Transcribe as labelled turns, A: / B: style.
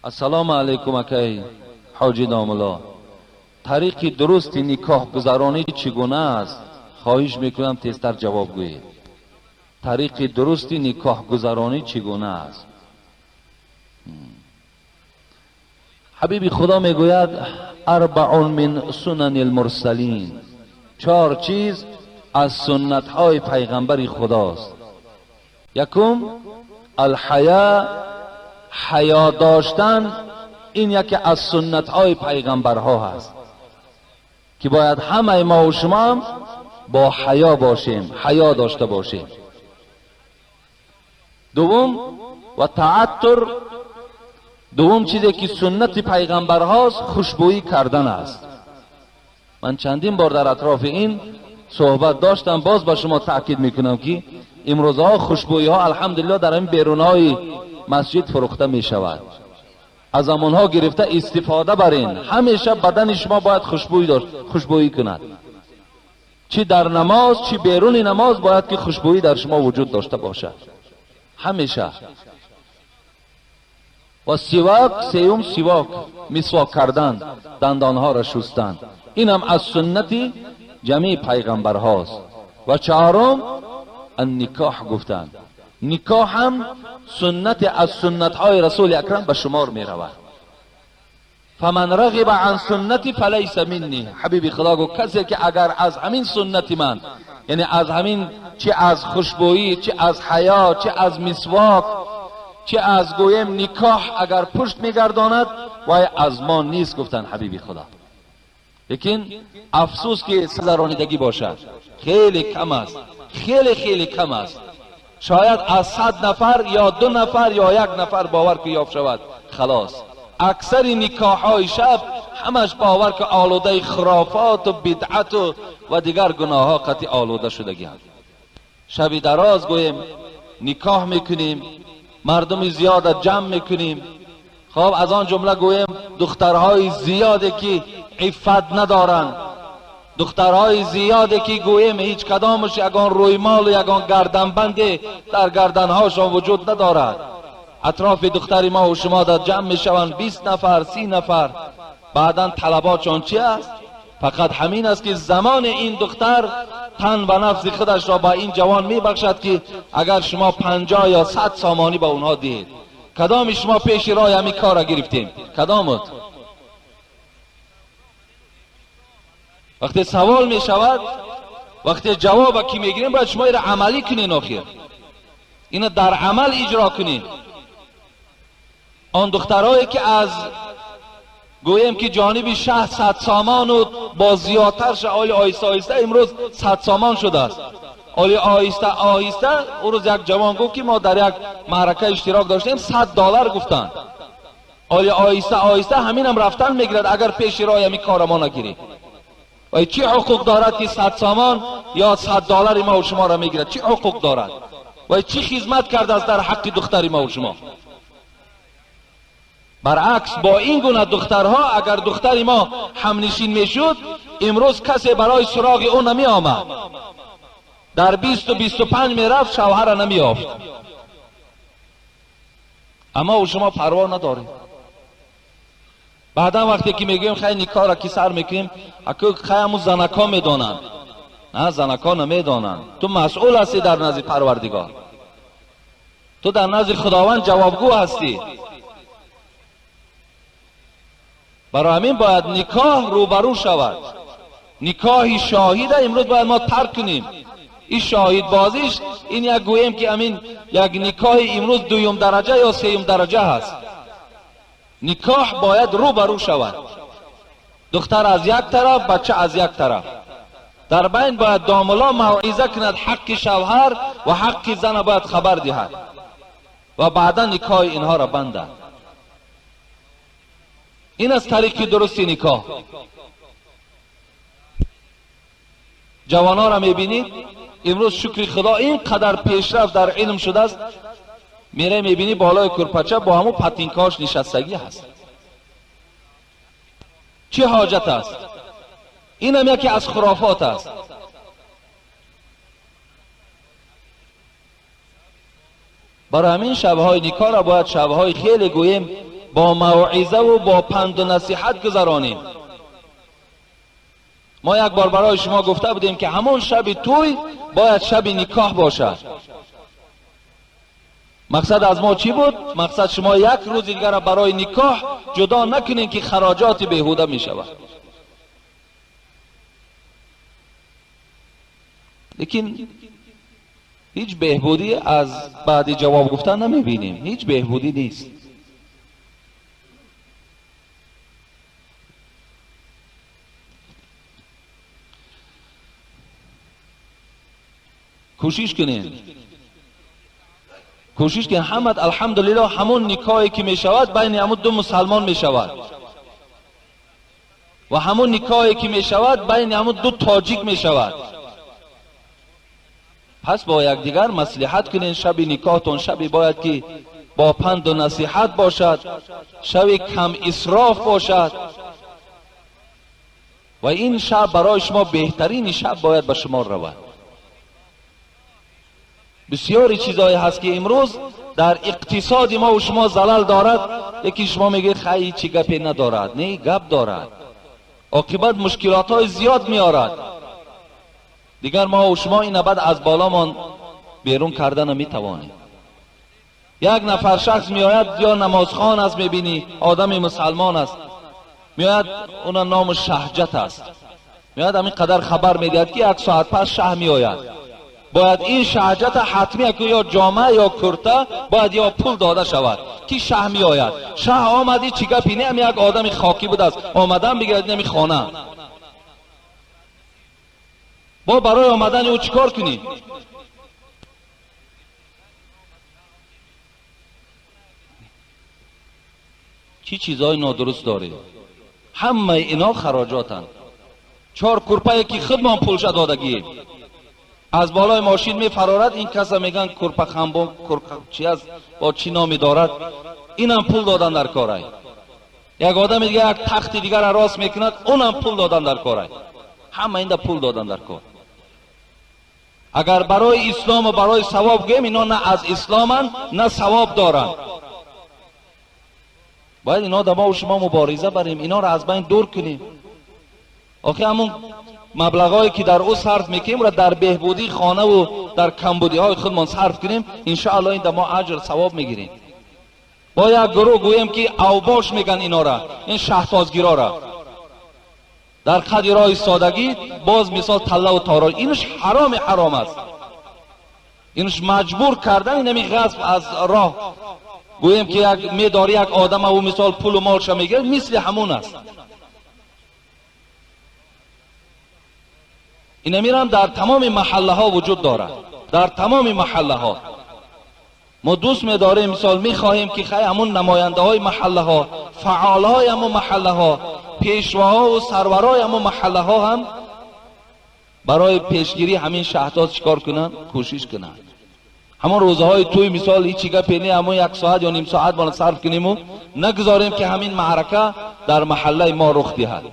A: Ассалому алайкум, акай ҳоҷи домулло. Тариқи дурусти никоҳ гузаронӣ чӣ гуна аст? Хоҳиш мекунам, тезтар ҷавоб гӯед. Тариқи дурусти никоҳ гузаронӣ чӣ гуна аст? Ҳабиби Худо мегӯяд: арбаун мин сунани лмурсалин, чор чиз аз суннатҳои пайғамбари Худост. Якум, алҳая, ҳаё доштан, ин яке аз суннатҳои пайғамбарҳо ҳаст, ки бояд ҳамаи мо ва шумоам бо ҳаё бошем, ҳаё дошта бошем. Дуввум, ва тааттур, дуввум чизе ки суннати пайғамбарҳост, хушбӯӣ кардан аст. Ман чандин бор дар атрофи ин суҳбат доштам, боз ба шумо таъкид мекунам, ки имрӯзаҳо хушбӯиҳо, алҳамдулиллоҳ, дар ҳамин берунҳои масҷид фурӯхта мешавад. Аз амонҳо гирифта истифода барин. Ҳамеша бадани шумо бояд хушбӯй дошт, хушбӯӣ кунад. Чӣ дар намоз, чӣ беруни намоз бояд ки хушбӯӣ дар шумо вуҷуд дошта бошад ҳамеша. Ва сивок, сеюм сивок, мисвок кардан, дандонҳоро шустан, инам аз суннати ҷамеи пайғамбарҳост. Ва чаҳорум, анникоҳ гуфтанд. Никоҳ ҳам суннати аз суннатҳои Расули Акрам ба шумор меравад. Фаман рағиба ан суннати фалайса минни. Ҳабиби Худо гуфт, касе ки агар аз ҳамин суннати ман, яъне аз ҳамин, чӣ аз хушбӯӣ, чӣ аз ҳаё, чӣ аз мисвок, чӣ аз гӯем никоҳ, агар пушт мегардонад, вай аз мо нест, гуфтанд Ҳабиби Худо. Лекин афсӯс ки гузаронидагӣ бошад хеле кам аст, хеле хеле кам аст. Шояд аз 100 нафар ё 2 нафар ё 1 нафар бовар ки ёфт шавад, халос. Аксари никоҳҳои шаб ҳамаш, бовар ки, олудаи хурофоту бидъату ва дигар гуноҳҳо қатъи олуда шудагианд. Шаби дароз гӯем никоҳ мекунем, мардуми зиёда ҷамъ мекунем. Хоб, аз он ҷумла гӯем духтарҳои зиёде ки иффат надоранд, духтарҳои зиёде ки гӯем ҳеҷ кадомаш ягон рӯймолу ягон гарданбанде дар гарданҳошон вуҷуд надорад. Атрофи духтари мо ва шумо дар ҷамъ мешаванд 20 нафар, 30 нафар. Баъдан талаботшон чи аст? Фақат ҳамин аст, ки замони ин духтар тан ба нафси худашро ба ин ҷавон мебахшад, ки агар шумо 50 ё 100 сомонӣ ба онҳо диҳед. Кадоми шумо пеши роҳи ҳамин корро гирифтем? Кадомут? Вақте савол мешавад, вақте ҷавоба ки мегирем, бояд шумо инро амалӣ кунен, охир инро дар амал иҷро кунед. Он духтарое ки аз гӯем ки ҷониби шаҳр 100 сомону бо зиёдтар, оли оҳиста оҳиста имрӯз 100 сомон шудааст, оли оҳиста оҳиста. Ӯ рӯз як ҷавон гуфт, ки мо дар як маърака иштирок доштем, $100 гуфтанд. Оли оҳиста оҳиста ҳаминам рафтан мегирад, агар пеши роҳи ҳамин кора мо нагирем. Вай чӣ ҳуқуқ дорад, ки 100 сомон ё $100 мо шуморо мегирад? Чӣ ҳуқуқ дорад? Вай чӣ хизмат кардааст дар ҳаққи духтари мо шумо? Баръакс, бо ин гуна духтарҳо агар духтари мо ҳамнишин мешуд, имрӯз касе барои суроғи ӯ намеомад. Дар 20-25 мерафт, шавҳара намеёфт. Аммо ӯ шумо парво надоред. Баъдан вақте ки мегӯем, хай, никоҳро ки сар мекунем, аку хай, ҳамун занакҳо медонанд. На, занакҳо намедонанд. Ту масъул ҳастӣ дар назди Парвардигор, ту дар назди Худованд ҷавобгӯ ҳастӣ. Барои ҳамин бояд никоҳ рӯбарӯ шавад. Никоҳи шоҳида имрӯз бояд мо тарк кунем. Ин шоҳидбозиш, ин як гӯем ки амин як никоҳи имрӯз дуюм дараҷа ё сеюм дараҷа ҳаст. Никоҳ бояд рӯбарӯ шавад, духтар аз як тараф, бача аз як тараф. Дар байн бояд домулло мавъиза кунад, ҳаққи шавҳар ва ҳаққи зана бояд хабар диҳад ва баъдан никоҳи инҳоро бандад. Ин аст тариқи дурусти никоҳ. Ҷавонҳоро мебинед имрӯз, шукри Худо, ин қадар пешрафт дар илм шудааст, мере мебинӣ, болои курпача бо ҳамун патинкаҳош нишастагӣ ҳаст. Чӣ ҳоҷат аст? Инам яке аз хурофот аст. Барои ҳамин шабҳои никоҳро бояд шабҳои хеле гӯем با موعظه و با پند و نصیحت گذرانیم. ما یک بار برای شما گفته بودیم که همون شب توی باید شب نکاح باشد. مقصد از ما چی بود؟ مقصد شما یک روز دیگر برای نکاح جدا نکنین که خراجات بیهوده می شود. لیکن هیچ بهبودی از بعد جواب گفتن نمی بینیم، هیچ بهبودی نیست. کوشش کنین، کوشش کنین. همه الحمدلله همون نکاحی که می شود بین همون دو مسلمان می شود و همون نکاحی که می شود بین همون دو تاجیک می شود. پس با یکدیگر مصلحت کنین. شب نکاحتون شبی باید که با پند و نصیحت باشد، شب کم اسراف باشد و این شب برای شما بهترین شب باید به شما رود. بسیاری چیزایی هست که امروز در اقتصاد ما و شما زلل دارد. یکی شما میگه خیلی چی گپی ندارد، نه گپ دارد، عاقبت مشکلات های زیاد میارد. دیگر ما و شما این بعد از بالامان بیرون کردن نمیتوانیم. یک نفر شخص میآید یا نمازخوان است، میبینی آدم مسلمان است، میآید اون نام شهجت است، میآید همین قدر خبر میدهد که یک ساعت پس شه میآید. باید این شهجت حتمی که یا جامعه یا کرته باید یا پول داده شود که شه می آید. شه آمدی چی گپی نه، یک آدم خاکی بود است آمدن بگیرد نمی خانه. با برای آمدن او چیکار کنیم؟ چی چیزای نادرست داره؟ همه اینا خراجاتند. چهار کرپه که خودمان پولش دادگیم از بالای ماشین می فرارد، این کسا میگن کرپه خمبون کرپه چی از با چی نامی دارد، اینم پول دادن در کاره. یک آدم دیگه یک تخت دیگر راست میکند، اونم پول دادن در کاره. همه این پول دادن در کار. اگر برای اسلام و برای ثواب گیم، اینا نه از اسلامن نه ثواب دارن. باید اینا دما و شما مبارزه بریم، اینا را از بین دور کنیم. آخه همون مبلغایی که در او صرف میکنیم را در بهبودی خانه و در کمبودی های خودمان صرف کنیم، انشاءالله این دما اجر ثواب میگیریم. با یک گروه گوییم که اوباش میگن اینا را، این شهتازگیرا را در قد راه ایستادگی باز مثال طله و تارا، اینش حرام حرام است. اینش مجبور کردن اینمی غصب از راه، گوییم که یک میداری یک آدم او مثال پول و مالش میگیره، مثل همون است. این میرم در تمام محله ها وجود دارد، در تمام محله ها. ما دوست میداریم مثال میخواهیم که خیلی همون نماینده های محله ها، فعال های همون محله ها، پیشواها و سرورای همون محله ها هم برای پیشگیری همین شهداد چیکار کنن؟ کوشش کنن. همون روزه های توی مثال هیچی گپی نه، همون یک ساعت یا نیم ساعت بالا صرف کنیم و نگذاریم که همین معرکه در محله ما رخ دهد.